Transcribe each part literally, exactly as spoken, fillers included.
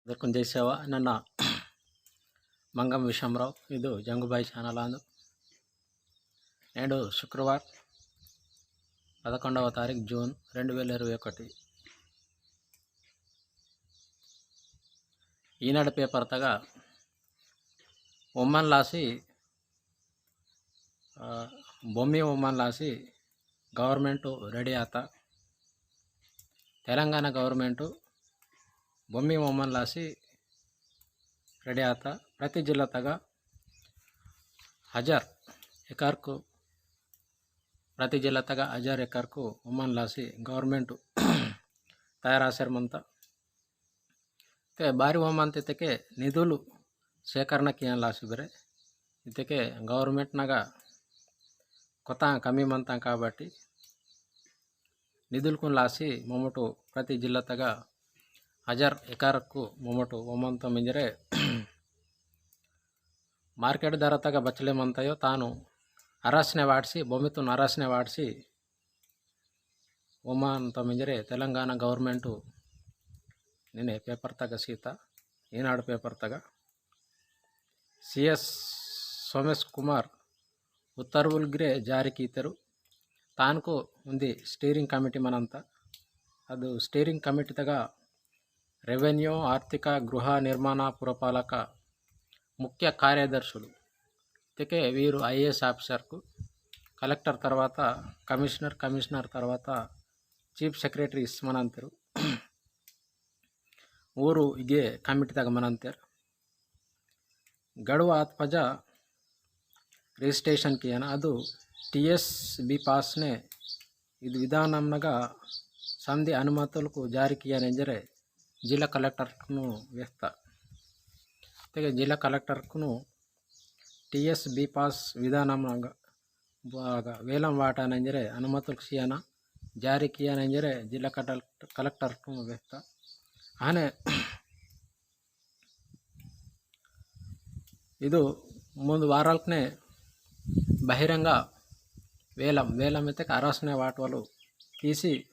అందరికీ జై సేవ. నన్న మంగం విషంరావు, ఇది జంగుబాయి ఛానల్ అందు. నేడు శుక్రవారం, పదకొండవ తారీఖు జూన్ రెండు వేల ఇరవై ఒకటి. ఈనాడు పేపర్ తగ ఒమన్ లాసి ఆ, బొమ్మి ఒమన్ లాసి గవర్నమెంట్ రెడీ ఆత. తెలంగాణ గవర్నమెంట్ బొమ్మి ఒమన్ లాసి రెడీ ఆత. ప్రతి జిల్లా తగ హజార్ ఎకర్కు, ప్రతి జిల్లా తగ హజార్ ఎకర్కు ఒమన్ లాసి గవర్నమెంట్ తయారు ఆసరమంత. ఇతె బారి ఒమంత ఇతకె నిధులు సేకరణ కియాన్ లాసి బెరే. ఇతకె గవర్నమెంట్ నగ కొత్త కమీ మంతాం కాబట్టి నిధులకున్ లాసి మొమటు ప్రతి జిల్లా తగ హజార్ ఎకర్కు మొమటు ఒమంత మింజరే మార్కెట్ ధర తగ బచ్చలే మంతాయో తాను అరాస్నే వాడ్సి, బొమ్మితున్ అరాస్నే వాడ్సి ఒమంత మింజరే తెలంగాణ గవర్నమెంట్ నిన్నే పేపర్ తగ సీత, ఈనాడు పేపర్ తగ సిఎస్ సోమేష్ కుమార్ ఉత్తర్వులు గిరే జారీ కీతెరు. తాన్కు ఉంది స్టీరింగ్ కమిటీ మనంత. అదు స్టీరింగ్ కమిటీ తగ రెవెన్యూ, ఆర్థిక, గృహ నిర్మాణ, పురపాలక ముఖ్య కార్యదర్శులు. ఇతకె వీరు ఐఏఎస్ ఆఫీసర్కు, కలెక్టర్ తర్వాత కమిషనర్, కమిషనర్ తర్వాత చీఫ్ సెక్రటరీస్ మనంతెరు. ఊరు ఇగే కమిటీ తగ మనంతెరు. గడువు ఆత్పజ రిజిస్ట్రేషన్ కియాన అదు టిఎస్బి పాస్నే ఇది విధానంనగా సంధి అనుమతులకు జారీ కియాన ఇంజరే జిల్లా కలెక్టర్కును వేస్తా. తెగ జిల్లా కలెక్టర్కును టిఎస్బి పాస్ విధానంనగా బాగా వేలం వాటాన ఇంజరే అనుమతులకు సియాన జారీ కియాన ఇంజరే జిల్లా కలెక్టర్, కలెక్టర్కును వేస్తా. ఆనే ఇది ముందు వారాలకునే బహిరంగ వేలం, వేలం ఇతకె అరాస్నే వాటవలు తీసి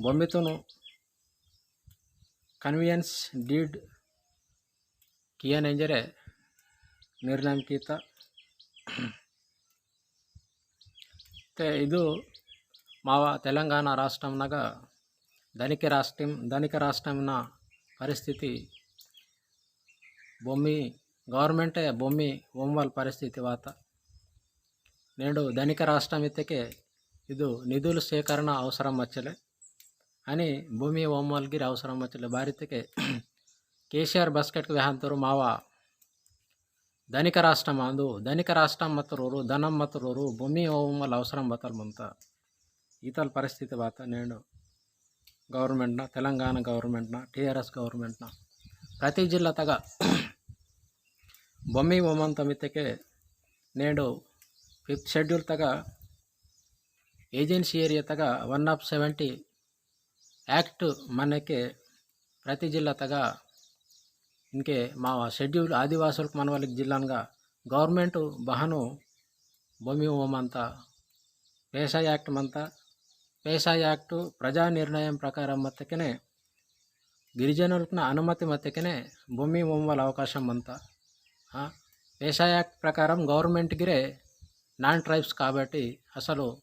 బొమ్మితును కన్వీనియన్స్ డీడ్ కియాన ఇంజరే నిర్ణయం కీత. ఇతె ఇది మావ తెలంగాణ రాష్ట్రంనగా ధనిక రాష్ట్రం, ధనిక రాష్ట్రంన పరిస్థితి బొమ్మి గవర్నమెంటే బొమ్మి ఒమ్మల్ పరిస్థితి వాత. నేడు ధనిక రాష్ట్రం ఇతకె ఇది నిధులు సేకరణ అవసరం మచ్చలే. అని బొమ్మి ఒమ్మల్ గిరి అవసరం మచ్చలే. బారితకె కేసీఆర్ బస్కెట్కు వేహంతరు మావ ధనిక రాష్ట్రం అందు, ధనిక రాష్ట్రం మత్తోరు, ధనం మత్తోరు, బొమ్మి ఒమ్మల్ అవసరం బతల్ మంత. ఈతల్ పరిస్థితి వాత నేడు గవర్నమెంట్న, తెలంగాణ గవర్నమెంట్న, టిఆర్ఎస్ గవర్నమెంట్న ప్రతి జిల్లా తగ బొమ్మి ఒమంత మితకె నేడు ఫిఫ్త్ షెడ్యూల్ తగ ఏజెన్సీ ఏరియా తగ వన్ ఆఫ్ సెవెంటీ యాక్ట్ మనకె ప్రతి జిల్లా తగ ఇంకే మా షెడ్యూల్ ఆదివాసులకు మనవలికి జిల్లానగా గవర్నమెంట్ బహను బొమ్మి ఒమంత పేసా యాక్ట్ మంత. పేసా యాక్ట్ ప్రజా నిర్ణయం ప్రకారం మత్తకెనే గిరిజనులకున అనుమతి మత్తకెనే బొమ్మి ఒమ్మల్ అవకాశం మంత. ఆ, పేసా యాక్ట్ ప్రకారం గవర్నమెంట్ గిరే నాన్ ట్రైబ్స్ కాబట్టి అసలు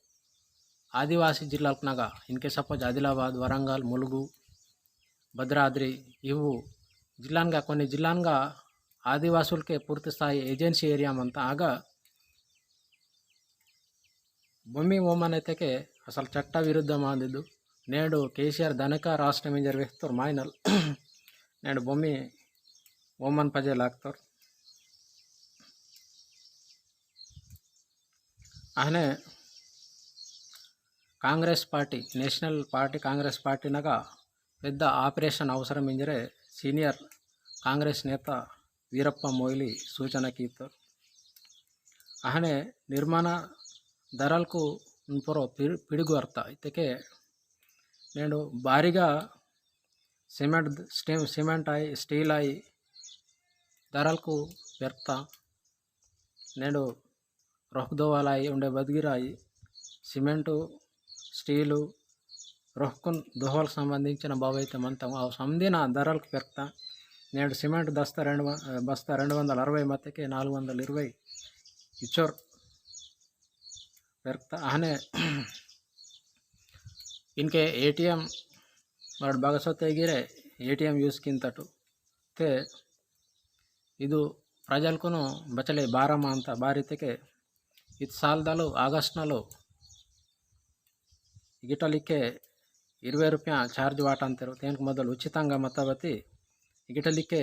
ఆదివాసీ జిల్లాలకునగా ఇన్కే సపోజ్ ఆదిలాబాద్, వరంగల్, ములుగు, భద్రాద్రి ఇవు జిల్లానగా కొన్ని జిల్లానగా ఆదివాసులకే పూర్తి స్థాయి ఏజెన్సీ ఏరియా మంత. ఆగా బొమ్మి ఒమన్ ఇతకె అసలు చట్ట విరుద్ధం ఆందిద్దు. నేడు కేసీఆర్ ధనిక రాష్ట్రం ఇంజర్ వేస్తోరు మాయనల్. నేడు బొమ్మి ఒమన్ పజే లాక్తోరు. ఆనే Congress party, national party Congress పార్టీనగా పెద్ద ఆపరేషన్ అవసరం ఇంజరే సీనియర్ కాంగ్రెస్ నేత వీరప్ప మొయిలీ సూచన కీతోరు. ఆనే నిర్మాణ ధరలకు ఇన్పొరో పిడి-, పిడుగు అర్త ఇతకె నేడు భారీగా సిమెంట్, స్టే-, సిమెంట్ ఆయి, స్టీల్ ఆయి ధరలకు పెర్త. నేడు రొహ్దోవాలాయి, ఉండే బద్గిరాయి, సిమెంటు, స్టీలు, రోహ్కున్ దోహోల్కు సంబంధించిన బావైతే మంతం అవు సందిన ధరల్కు పెర్క్త. నేడు సిమెంట్ దస్తా రెండు వ-, బస్తా రెండు వందల అరవై మత్తెకే నాలుగు వందల ఇరవై ఇచ్చోర్ పెర్క్త. అహనే ఇన్కే ఏటీఎం మరి బగసొత్తె గిరే ఏటీఎం యూస్కింతటు. తే ఇదు ప్రజల్కును బచలే బారమ అంత బారితెకే ఇత్ సాల్దలు ఆగస్ట్నలు ఇగిటలికే ఇరవై రూపాయ ఛార్జ్ వాటంతెరు. తేన్కు మొదలు ఉచితంగా మత్తబతి ఇగిటలికే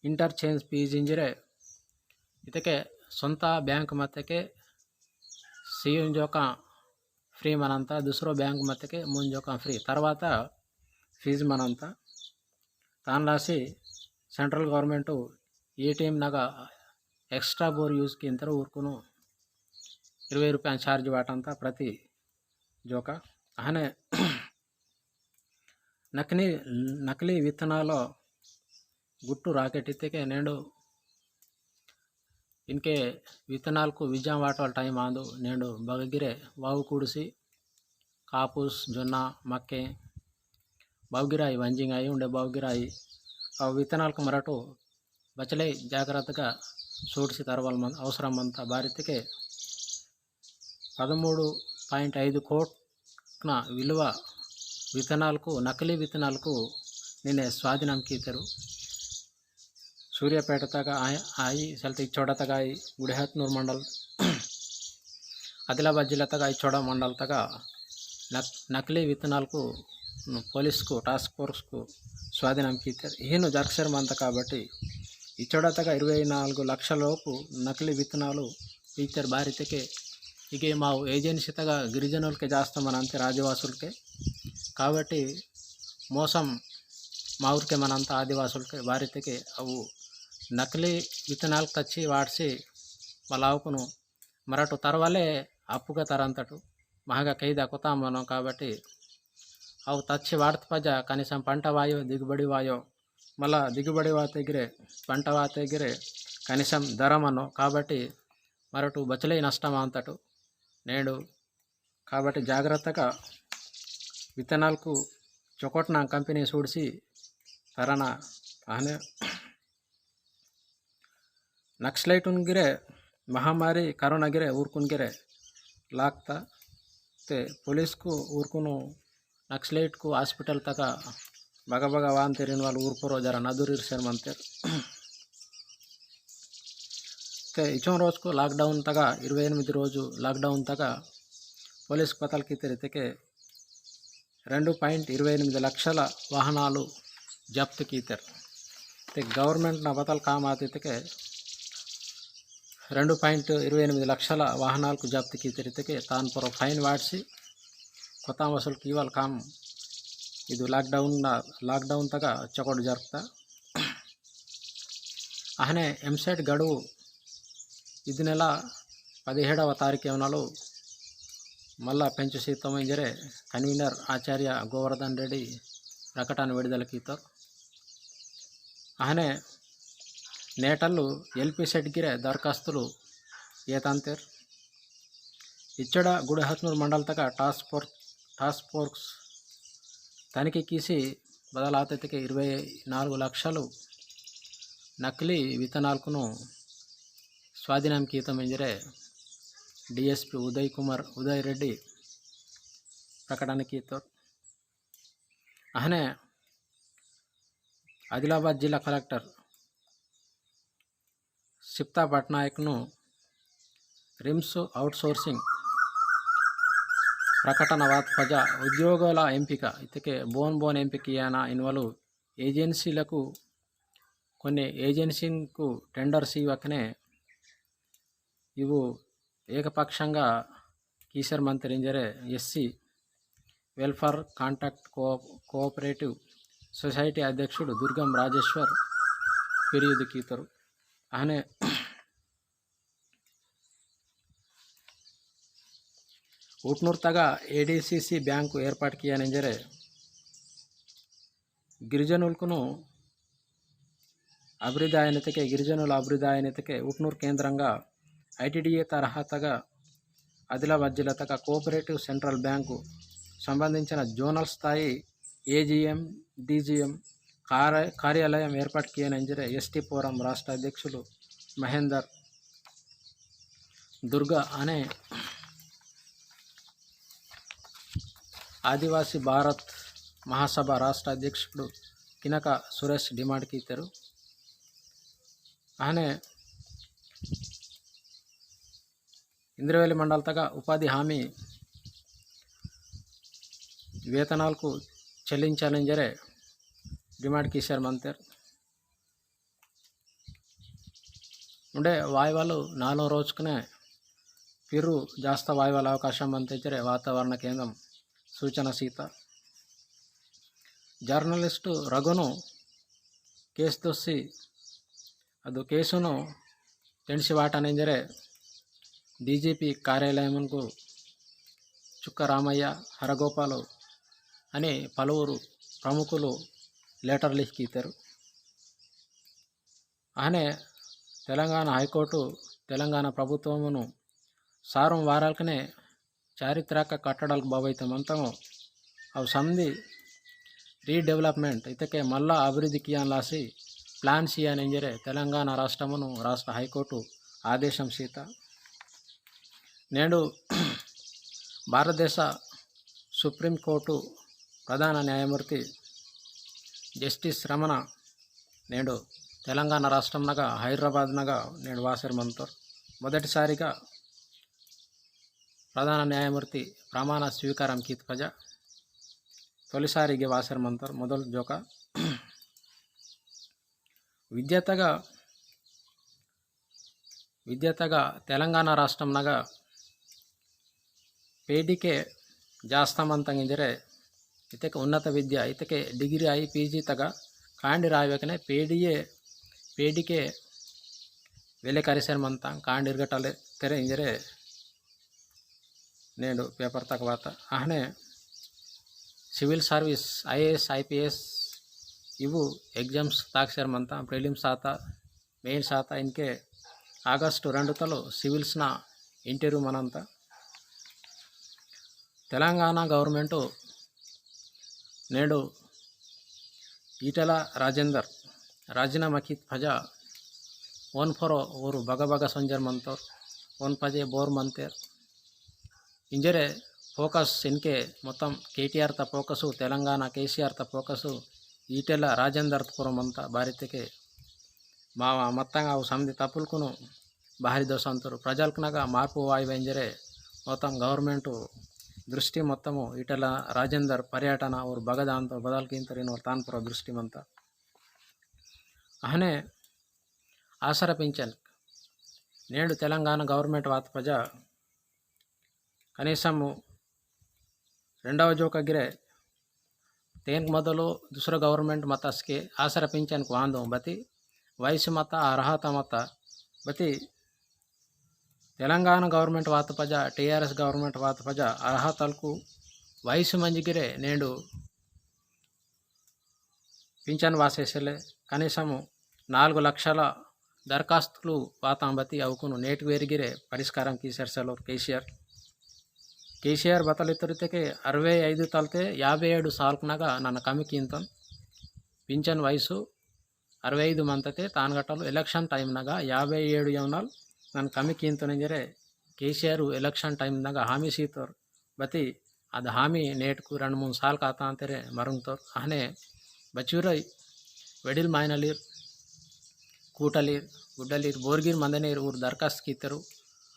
ఇంటర్‌చేంజ్ ఫీజు ఇంజిరే ఇతకే సొంత బ్యాంక్ మత్తెకే సీయు జోకా ఫ్రీ మనంత, దుస్రో బ్యాంక్ మత్తెకే మున్ జోకా ఫ్రీ. తర్వాత ఫీజు మనంత. తాన్లాసి సెంట్రల్ గవర్నమెంట్ ఏటీఎం నగ ఎక్స్ట్రా బోర్ యూస్కింతరు ఊర్కును ఇరవై రూపాయ ఛార్జ్ వాటంత ప్రతి జోకా. అహనే నకిలీ, నకిలీ విత్తనాలు గుట్టు రాకెటితెకే నేడు ఇన్కే విత్తనాల్కు విజం వాటవాల టైమ్ ఆందు. నేడు బగగిరే వావు కూడిసి కాపుస్, జొన్న, మక్కే, బావుగిరాయి, వంజింగాయి, ఉండే బావుగిరాయి, అవు విత్తనాల్కు మరటు బచలే జాగ్రత్తగా సూడిసి తరవల మన్-, అవసరం అంత బారితెకే పదమూడు పాయింట్ ఐదు కోట్ల విలువ విత్తనాల్కు, నకిలీ విత్తనాల్కు నిన్నే స్వాధీనం కీతెరు. సూర్యాపేట తగ ఆయి, ఆయి, సెల్త ఇచ్చోడ తగ ఆయి, గుడిహత్నూర్ మండల్, ఆదిలాబాద్ జిల్లా తగ ఇచ్చోడ మండల్ తగ నక్-, నకిలీ విత్తనాల్కు పోలీస్కు, టాస్క్ ఫోర్స్కు స్వాధీనం కీతెరు. ఈను జరక్సెర్ మంత కాబట్టి ఇచ్చోడ తగ ఇరవై నాలుగు లక్షల లోపు నకిలీ విత్తనాలు పీతెరు బారితెకే. ఇగే మావు ఏజెన్సీ తగ గిరిజనుల్కే జాస్త మనంతె ఆదివాసుల్కే. కాబట్టి మోసం మావుర్కే మనంత ఆదివాసుల్కే బారితెకే. అవు నకిలీ విత్తనాల్కు తచ్చి వాడ్సి మలావుకును మరటు తరవలే అప్పుగా తరంతటు మహగా కైదా కొతామనో కాబట్టి అవు తచ్చి వాడ్త పజ కనీసం పంట వాయో, దిగుబడి వాయో, మళ్ళా దిగుబడి వాతెగిరే, పంట వాతెగిరే కనీసం ధర మనో కాబట్టి మరటు బచలే నష్టం అంతటు నేడు. కాబట్టి జాగ్రత్తగా విత్తనాల్కు చొకొట్న కంపెనీ సూడిసి తరన. అనే నక్సలైటున్ గిరే మహమ్మారి కరోనా గిరే ఊర్కున్ గిరే లాక్త. తే పోలీస్కు ఊర్కును నక్సలైట్కు హాస్పిటల్ తగ బగ బగ వాన్ తెరిన వాళ్ళు ఊర్పరో జర నదురు ఇర్సెర్ మంతెర్. తే ఇచ్చోన్ రోజ్కు లాక్‌డౌన్ తగ ఇరవై ఎనిమిది రోజు లాక్‌డౌన్ తగ పోలీస్కు పతల్ కీతెరితెకే రెండు పాయింట్ ఇరవై ఎనిమిది లక్షల వాహనాలు జప్తు కీతెర్. తే గవర్నమెంట్న బతల్ కామ్ ఆతితెకే రెండు పాయింట్ ఇరవై ఎనిమిది లక్షల వాహనాల్కు జప్తు కీతెరితెకే తాన్ పొరో ఫైన్ వాడ్సి కొత్త వసూలు కీవాల్ కామ్. ఇది లాక్‌డౌన్, లాక్‌డౌన్ తగ చొకటి జరుపుతా. అహనే ఎంసెట్ గడువు ఇది నెల పదిహేడవ తారీఖు ఏమనాలు మళ్ళా పెంచుసి తొమ్మిదింజరే కన్వీనర్ ఆచార్య గోవర్ధన్ రెడ్డి ప్రకటన విడుదల కీతోరు. అహనే నేటల్లు ఎల్పి సెట్ గిరే దరఖాస్తులు ఏతాంతేర్. ఇచ్చడ గుడిహత్నూరు మండల్ తగ టాస్క్ ఫోర్స్, టాస్క్ ఫోర్స్ తనిఖీ కీసి బదలాతెతికే ఇరవై నాలుగు లక్షలు నకిలీ విత్తనాల్కును స్వాధీనం కీతమింజరే డిఎస్పి ఉదయ్ కుమార్, ఉదయ్ రెడ్డి ప్రకటన కీతోరు. అహనే ఆదిలాబాద్ జిల్లా కలెక్టర్ సిప్తా పట్నాయక్ను రిమ్స్ అవుట్‌సోర్సింగ్ ప్రకటన వాత్ పజా ఉద్యోగాల ఎంపిక ఇతకే బోన్ బోన్ ఎంపిక ఇయానా ఇన్వలు ఏజెన్సీలకు కొన్ని ఏజెన్సీకు టెండర్స్ ఇవ్వకనే ఇవు ఏకపక్షంగా కీసర్ మంతరింజరే ఎస్సీ వెల్‌ఫేర్ కాంట్రాక్ట్ కో-, కోఆపరేటివ్ సొసైటీ అధ్యక్షుడు దుర్గం రాజేశ్వర్ ఫిర్యాదు కీతోరు. అహనే ఉట్నూర్ తగ ఏడీసీసీ బ్యాంకు ఏర్పాటు కియానింజరే గిరిజనుల్కును అభివృద్ధి ఆయనతకే, గిరిజనుల అభివృద్ధి ఆయనతకే ఉట్నూర్ కేంద్రంగా ఐటీడీఏ తరహా తగ ఆదిలాబాద్ జిల్లా తగ కోఆపరేటివ్ సెంట్రల్ బ్యాంకు సంబంధించిన జోనల్ స్థాయి ఏజీఎం, డీజీఎం కార్య-, కార్యాలయం ఏర్పాటు కియాని ఇంజరే ఎస్టీ ఫోరం రాష్ట్ర అధ్యక్షులు మహేందర్ దుర్గా అనే ఆదివాసీ భారత్ మహాసభ రాష్ట్ర అధ్యక్షుడు కినక సురేష్ డిమాండ్ కీతరు. అనే ఇంద్రవెల్లి మండల్ తగ ఉపాధి హామీ వేతనాలకు చెల్లించాలి ఇంజరే డిమాండ్ కీసారు మంతర్. ఉండే వాయువాలు నాలుగు రోజుకునే పిరు జాస్త వాయువాల అవకాశం మంత ఇంజరే వాతావరణ కేంద్రం సూచన సీత. జర్నలిస్టు రఘును కేసు దొస్సి అదు కేసును తెండిసి వాటాని ఇంజరే డీజీపీ కార్యాలయమునకు చుక్క రామయ్య, హరగోపాలు అని పలువురు ప్రముఖులు లెటర్ లిఖితరు. అనే తెలంగాణ హైకోర్టు తెలంగాణ ప్రభుత్వమును సారం వారాలకనే చారిత్రక కట్టడాలకు బాబైతే మంతము అవు సంధి రీడెవలప్మెంట్ ఇతకే మళ్ళా అభివృద్ధి కియాన్ లాసి ప్లాన్ సియాన్ ఇంజరే తెలంగాణ రాష్ట్రమును రాష్ట్ర హైకోర్టు ఆదేశం సీత. నేడు భారతదేశ సుప్రీంకోర్టు ప్రధాన న్యాయమూర్తి జస్టిస్ రమణ నేడు తెలంగాణ రాష్ట్రంనగా హైదరాబాద్నగా నేడు వాసర్ మంతోర్. మొదటిసారిగా ప్రధాన న్యాయమూర్తి ప్రమాణ స్వీకారం కీత్ పజ తొలిసారిగా వాసర్ మంతోర్ మొదలు జోక. విద్యాతగా విద్యాతగా తెలంగాణ రాష్ట్రంనగా పేడికే జాస్త మంతంగా ఇంజరే ఇతకే ఉన్నత విద్య ఇతకే డిగ్రీ అయి పీజీ తగ కాండి రాయవకనే పేడియే పేడికే వెలె కరిసెర్ మంతాం కాండి ఇరగటలే తెరే ఇంజరే నేడు పేపర్ తగ వాత. అహనే సివిల్ సర్వీస్ ఐఏఎస్ ఐపీఎస్ ఇవు ఎగ్జామ్స్ తాక్సెర్ మంతాం ప్రిలిమ్స్ ఆత మెయిన్స్ ఆత ఇన్కే ఆగస్టు రెండు తలు సివిల్స్న ఇంటర్వ్యూ మనంత. తెలంగాణ గవర్నమెంట్ నేడు ఈటెల రాజేందర్ రాజీనామా కిత్ పజ ఓన్ పొరో ఊరు బగ బగ సొంజర్ మంతోర్ ఓన్ పజే బోర్ మంతేర్. ఇంజరే ఫోకస్ ఇన్కే మొత్తం కేటీఆర్ త ఫోకస్ తెలంగాణ కేసీఆర్ త ఫోకస్ ఈటెల రాజేందర్ పొరో మంత బారితకే మా మొత్తంగా అవు సంధి తప్పులకును బారి దోసంతోరు ప్రజలకునగా మార్పు వాయువ ఇంజరే మొత్తం గవర్నమెంట్ దృష్టి మొత్తము ఈటెల రాజేందర్ పర్యటన ఊరు బగదాంతో బదల్కింతరిన తాన్పుర దృష్టి మంత. అహనే ఆసర పింఛన్ నేడు తెలంగాణ గవర్నమెంట్ వాత పజ కనీసము రెండవ జోకగిరే తేన్కు మొదలు దుసర గవర్నమెంట్ మతస్కే ఆసర పింఛన్కు వాందో బతి వయసు మత అర్హత మత బతి తెలంగాణ గవర్నమెంట్ వాత పజ టీఆర్ఎస్ గవర్నమెంట్ వాత పజ అర్హతలకు వయసు మంజిగిరే నేడు పింఛన్ వాసేసలే కనీసము నాలుగు లక్షల దరఖాస్తులు వాతాంబతి అవుకును నేటి వేరిగిరే పరిష్కారం కీసెర్సలోర్ కేసీఆర్. కేసీఆర్ బతలితురితేకే అరవై ఐదు తలతే యాభై ఏడు సాల్కునగా నన్న కమి కీంతన్ పింఛన్ వయసు అరవై ఐదు మంతతే తాన్గట్టలు ఎలక్షన్ టైంనగా యాభై ఏడు యవనాలు నన్న కమి కీంతన్ ఇంజరే కేసీఆర్ ఎలక్షన్ టైంనగా హామీ సీతోర్ బతి అద హామీ నేటుకు రెండు మూడు సార్లు కాతాంతరే మరుంతోరు. అహనే బచ్చూరై వెడిల్ మాయనలీర్, కూటలీర్, గుడ్డలీర్, బోర్గీర్ మందనీర్ ఊరు దరఖాస్తు కిత్తరు.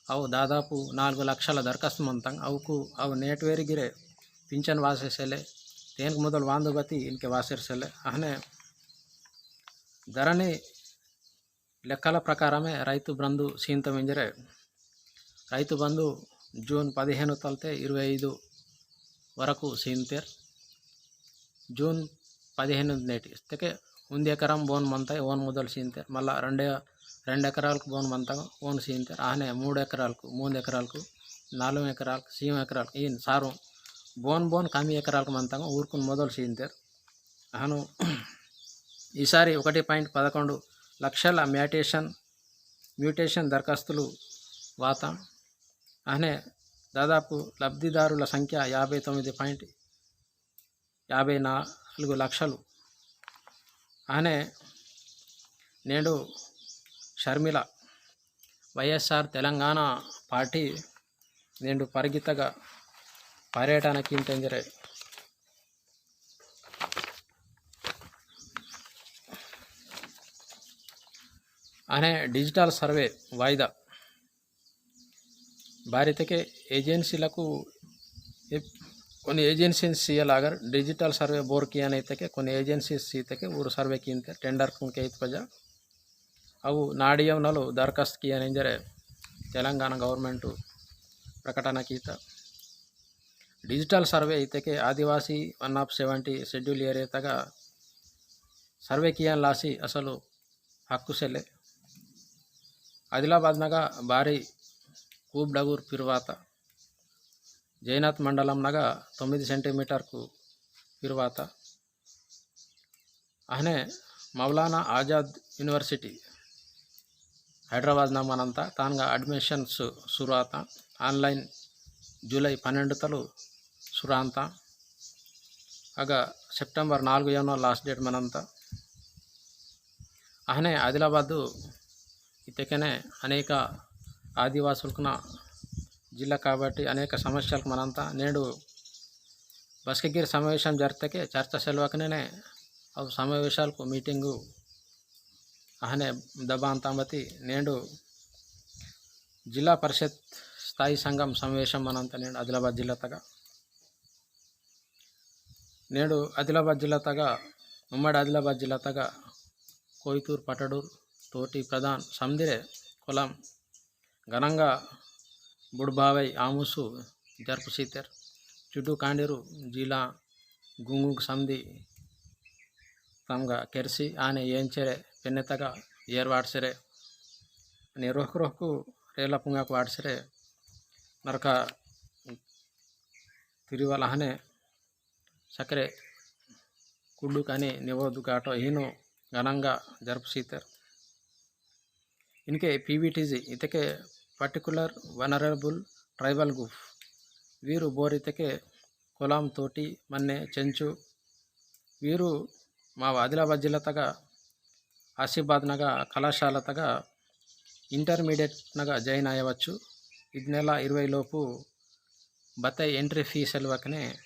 అవు దాదాపు నాలుగు లక్షల దరఖాస్తు మంతంగా. అవుకు అవు నేటు వేరిగిరే పింఛన్ వాసేసలే. తేనికి మొదలు వాందు బతి ఇన్కే వాసేసలే. అహనే ధరణి లెక్కల ప్రకారమే రైతు బంధు సీంతం ఇంజరే. రైతు బంధు జూన్ పదిహేను తలతే ఇరవై ఐదు వరకు సీంతేర్. జూన్ పదిహేను నేటి ఇస్తకే ఉంది ఎకరం బోన్ మంతాయి ఓన్ మొదలు సీంతేర్. మళ్ళా రెండు, రెండు ఎకరాలకు బోన్ మంతా ఓన్ సీంతేర్. ఆనే మూడు ఎకరాలకు, మూడు ఎకరాలకు, నాలుగు ఎకరాలకు, సీమ ఎకరాలకు, ఈయన సారు బోన్ బోన్ కమి ఎకరాలకు మంతా ఊరుకుని మొదలు సీంతేర్. అను ఈసారి ఒకటి పాయింట్ పదకొండు లక్షల మ్యాటేషన్, మ్యూటేషన్ దరఖాస్తులు వాతాం. అనే దాదాపు లబ్ధిదారుల సంఖ్య యాభై తొమ్మిది పాయింట్ యాభై నాలుగు లక్షలు. అనే నేడు షర్మిల వైఎస్ఆర్ తెలంగాణ పార్టీ నేడు పరిగితగా పర్యటనకి ఇంతెంజరే. అనే డిజిటల్ సర్వే వాయిదా బారితకే ఏజెన్సీలకు ఎప్-, కొన్ని ఏజెన్సీస్ సీయలాగర్ డిజిటల్ సర్వే బోర్ కియానైతకే కొన్ని ఏజెన్సీస్ సీతకే ఊరు సర్వే కింతే టెండర్ కుంకే ఇత్పజా అవు నాడియం నలు దరఖాస్తు కియానింజరే తెలంగాణ గవర్నమెంట్ ప్రకటన కీత. డిజిటల్ సర్వే ఇతకే Adivasi one of seventy schedule area తగ సర్వే కియాన్ లాసి అసలు హక్కు సెల్లే. ఆదిలాబాద్ నగ బారి కూబ్డగూర్ పిరువాత, జైనాథ్ మండలం నగ తొమ్మిది సెంటీమీటర్కు పిరువాత, అహనే మౌలానా ఆజాద్ యూనివర్సిటీ హైదరాబాద్ నగ మనంత తాన్గా అడ్మిషన్స్ సురు ఆత. ఆన్లైన్ జూలై పన్నెండు తలు సురు ఆంత. అగ సెప్టెంబర్ నాలుగు ఏమో లాస్ట్ డేట్ మనంత. అహనే ఆదిలాబాద్ ఇతకనే అనేక ఆదివాసులకున జిల్లా కాబట్టి అనేక సమస్యలకు మనంత నేడు బస్కగిరి సమావేశం జరిగితే చర్చ సెలవకనే అవు సమావేశాలకు మీటింగు అహనే దబా అంతామతి నేడు జిల్లా పరిషత్ స్థాయి సంఘం సమావేశం మనంత నేడు ఆదిలాబాద్ జిల్లా తగ. నేడు ఆదిలాబాద్ జిల్లా తగ, ఉమ్మడి ఆదిలాబాద్ జిల్లా తగ కోయితూర్, పటడూర్, తోటి, ప్రధాన్, సందిరే, కొలాం ఘనంగా బుడ్బావై ఆముసు జరుపు సీతెర్. చుడ్డు కాండిరు జీలా గుంగుకు సంది తమగా కెర్సి ఆనే ఏంచెరే పెన్నెతగా ఏర్వాడ్సెరే. అని రోహకు రోహకు రేల పుంగాకు వాడ్సెరే. నరక తిరువలహనే సకరే కుడ్డు కాని నివోదు గాటో ఈను ఘనంగా జరుపు సీతెర్. ఇన్కే పీవీటీజీ ఇతకే పర్టికులర్ వనరబుల్ ట్రైబల్ గ్రూప్ వీరు బోరితకే కొలాం, తోటి, మన్నె, చెంచు వీరు మా ఆదిలాబాద్ జిల్లా తగ ఆసిఫాబాద్ నగ కళాశాల తగ ఇంటర్మీడియట్ నగ జాయిన్ అయ్యవచ్చు. ఇది నెల ఇరవై లోపు బత్తాయి ఎంట్రీ ఫీజు సెలవకనే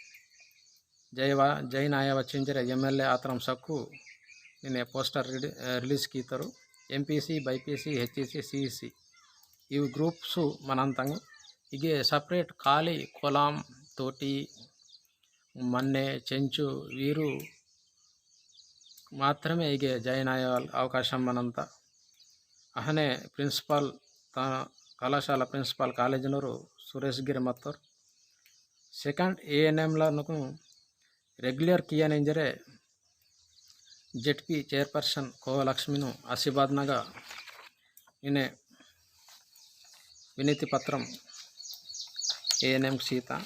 జయవా-, జాయిన్ అయ్యవచ్చింజరే ఎమ్మెల్యే ఆత్రం సక్కు నిన్నే పోస్టర్ రిడి-, ఆ, రిలీజ్ కీతరు. ఎంపీసీ, బైపీసీ, హెచ్సీసీ, సిసీ ఇవి గ్రూప్స్ మనంతంగు. ఇగే సపరేట్ ఖాళీ కొలాం, తోటి, మన్నె, చెంచు వీరు మాత్రమే ఇగే జాయిన్ అయ్యే అవకాశం మనంత. అహనే ప్రిన్సిపాల్ త-, కళాశాల ప్రిన్సిపాల్ కాలేజీనోరు సురేష్ గిరి మత్తోర్. సెకండ్ ఏఎన్ఎంలకు రెగ్యులర్ కియానింజరే జెడ్పీ చైర్పర్సన్ కోవ లక్ష్మిను ఆసిఫాబాద్ నగ ఇనే వినతి పత్రం ఏఎన్ఎం సీత.